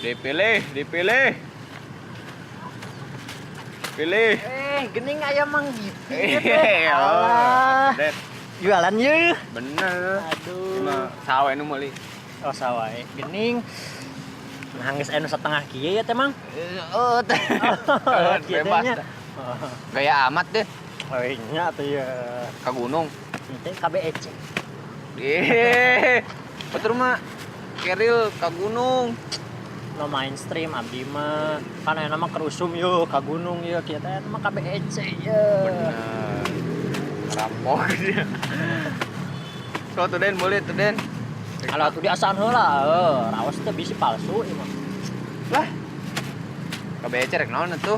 Dipilih, dipilih. Pilih. Eh, gening aya Mang Gipi Eh, teh. Alah. Det, Jualan ye. Bener. Aduh. Cuma sawe nu meuli. Oh, sawae. Gening. Nah, geus anu setengah kieu ya teh, Mang. Oh, teh. Kieu teh Bebas. Nya. Gaya amat deh Oh, nya atuh ya. Ke gunung. Teh KBEC. Eh, betul mah. Keril ke gunung. No mainstream abdi mah. Kan aya mah keur usum yeuh ka gunung yeuh, kieu teh mah KBEC ye. Bener. Rampok dia. So tuh, Den, boleh tuh, Den. Alah, tuh diasaan heula, heuh, raos teh bisi palsu ieu mah. Lah. KBC rek naon tuh?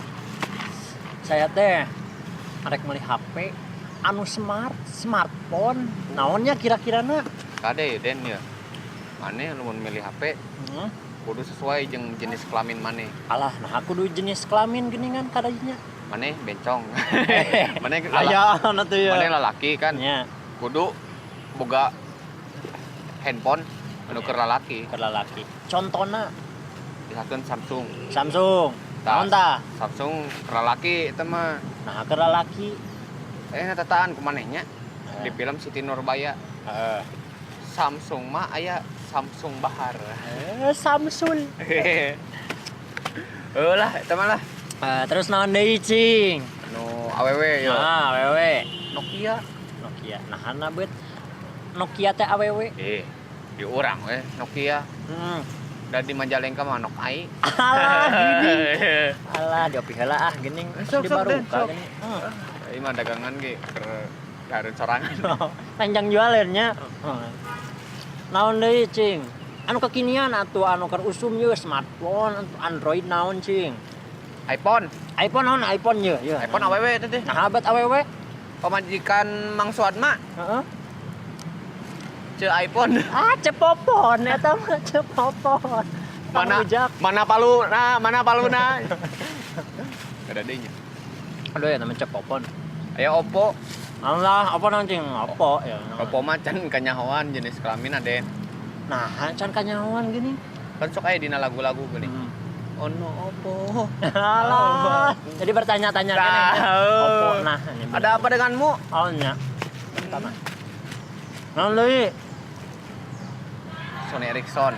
Saya teh arek meuli HP anu smart, smartphone. Naonnya kira-kirana? Kade, Den, ya. Maneh lamun milih HP kudu sesuai jeung jenis kelamin maneh. Alah, nah aku kudu jenis kelamin geningan kadanya. Maneh bencong. Maneh Aya anu tuh ya. Maneh lalaki kan. Nya, Kudu boga handphone anu keur lalaki. Keur lalaki. Contona? Misalkan Samsung. Samsung. Tah. Naon tah? Samsung keur lalaki itu mah. Nah, keur lalaki. Eh, tataan ku manehnya di film Siti Nurbaya. Heeh. Samsung mah aya Samsung Bahar. Eh, Samsul. Heeh lah, eta mah lah. Eh, terus naon deui, cing? Anu awewe yo. Nah, awewe. Nokia. Nokia. Nah, hana bet Nokia teh awewe. Eh, di urang we Nokia. Da di Majalengka mah Nokai. Alah, gini. Alah, diopi heula ah geuning. Sok, Di sok, Den, baruka sok. geuning. Ini mah dagangan ge keur dahareun sorangan. Panjang jualannya. Naon deui, cing? Anu kekinian atuh, anu keur usum ye smartphone, anu Android naon, cing? iPhone. iPhone naon iPhone ye? Ye. iPhone awewe itu teh. Nah, abad awewe. Pamajikan Mang Suadma Heeh. ce iPhone. Ah, cepopon eta mah cepopon. Mana Pangrujak. Mana palu nah, mana paluna. Ada deui nya. Aduh ya, namanya cepopon. Aya Oppo. Alah, apa naon, cing? Oppo ya. Oppo mah can kanyahoan jenis kelamin ade. Nah, can kanyahoan gini. Kan sok aya dina lagu-lagu geuning. Ono Oppo. Alah. Jadi bertanya-tanya Nah, kan. Oppo nah ini bener. Ada apa denganmu? Oh nya. Pertama. Naon deui? Sony Ericsson.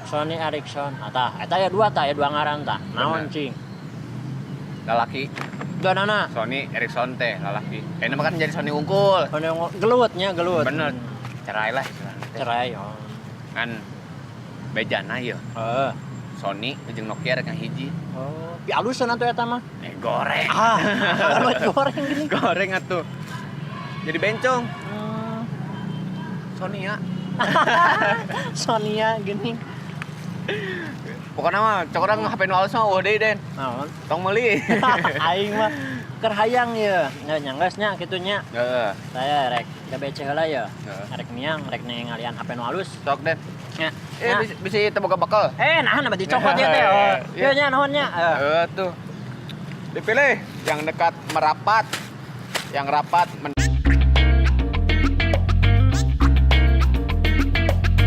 Sony Ericsson. Ah, tah, eta ya dua tah, ya dua ngaran tah. Naon, Bener. cing? Lalaki. Dua nana. Sony Ericsson teh lalaki. Eh, mah kan jadi Sony unggul. Sony gelutnya gelut. Bener. Cerai lah istilahnya teh. Cerai oh. Kan bejana ya. Heeh. Sony jeung Nokia rek hiji. Oh, pi alusan atuh eta mah. Eh, goreng. Ah, gelut goreng gini. Goreng atuh. Jadi bencong. Sony ya. Sonia gini. Pokoknya mah cok urang HP nu alus mah euweuh deui, Den. Naon? Tong meuli. Aing mah keur hayang ye. Nya nyanggeus nya kitu nya. Heeh. Saya rek GBC heula ya. Heeh. Rek miang, rek ngalian HP nu halus. Sok, Den. Nya. Eh, Nya. bisa, bisa teu boga bekal. Eh, nah, nah dicopot ya teh. Oh. Iya. Ieu nya nuhun nya. Eh. Eh, tuh. Dipilih yang dekat merapat, yang rapat men